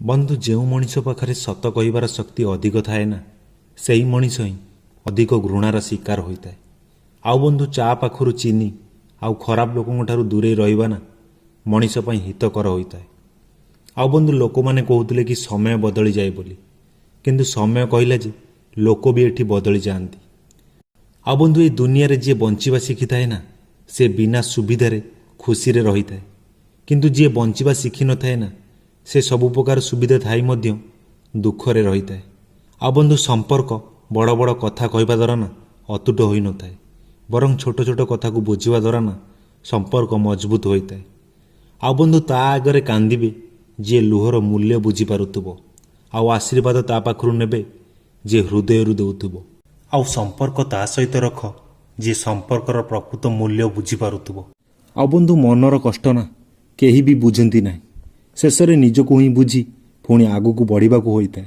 ବନ୍ଧୁ, ଯେଉଁ ମଣିଷ ପାଖରେ ସତ କହିବାର ଶକ୍ତି ଅଧିକ ଥାଏ ନା, ସେହି ମଣିଷ ହିଁ ଅଧିକ ଘୃଣାର ଶିକାର ହୋଇଥାଏ। ଆଉ ବନ୍ଧୁ, ଚା ପାଖରୁ ଚିନି ଆଉ ଖରାପ ଲୋକଙ୍କ ଠାରୁ ଦୂରେଇ ରହିବା ନା ମଣିଷ ପାଇଁ ହିତକର ହୋଇଥାଏ। ଆଉ ବନ୍ଧୁ, ଲୋକମାନେ କହୁଥିଲେ କି ସମୟ ବଦଳିଯାଏ ବୋଲି, କିନ୍ତୁ ସମୟ କହିଲା ଯେ ଲୋକ ବି ଏଠି ବଦଳି ଯାଆନ୍ତି। ଆଉ ବନ୍ଧୁ, ଏଇ ଦୁନିଆରେ ଯିଏ ବଞ୍ଚିବା ଶିଖିଥାଏ ନା, ସେ ବିନା ସୁବିଧାରେ ଖୁସିରେ ରହିଥାଏ। କିନ୍ତୁ ଯିଏ ବଞ୍ଚିବା ଶିଖିନଥାଏ ନା, ସେ ସବୁ ପ୍ରକାର ସୁବିଧା ଥାଇ ମଧ୍ୟ ଦୁଃଖରେ ରହିଥାଏ। ଆଉ ବନ୍ଧୁ, ସମ୍ପର୍କ ବଡ଼ ବଡ଼ କଥା କହିବା ଦ୍ୱାରା ନା ଅତୁଟ ହୋଇନଥାଏ, ବରଂ ଛୋଟ ଛୋଟ କଥାକୁ ବୁଝିବା ଦ୍ୱାରା ନା ସମ୍ପର୍କ ମଜବୁତ ହୋଇଥାଏ। ଆଉ ବନ୍ଧୁ, ତା ଆଗରେ କାନ୍ଦିବେ ଯିଏ ଲୁହର ମୂଲ୍ୟ ବୁଝିପାରୁଥିବ, ଆଉ ଆଶୀର୍ବାଦ ତା ପାଖରୁ ନେବେ ଯିଏ ହୃଦୟରୁ ଦେଉଥିବ। ଆଉ ସମ୍ପର୍କ ତା ସହିତ ରଖ ଯିଏ ସମ୍ପର୍କର ପ୍ରକୃତ ମୂଲ୍ୟ ବୁଝିପାରୁଥିବ। ଆଉ ବନ୍ଧୁ, ମନର କଷ୍ଟ ନା କେହି ବି ବୁଝନ୍ତି ନାହିଁ। ଶେଷରେ ନିଜକୁ ହିଁ ବୁଝି ପୁଣି ଆଗକୁ ବଢ଼ିବାକୁ ହୋଇଥାଏ।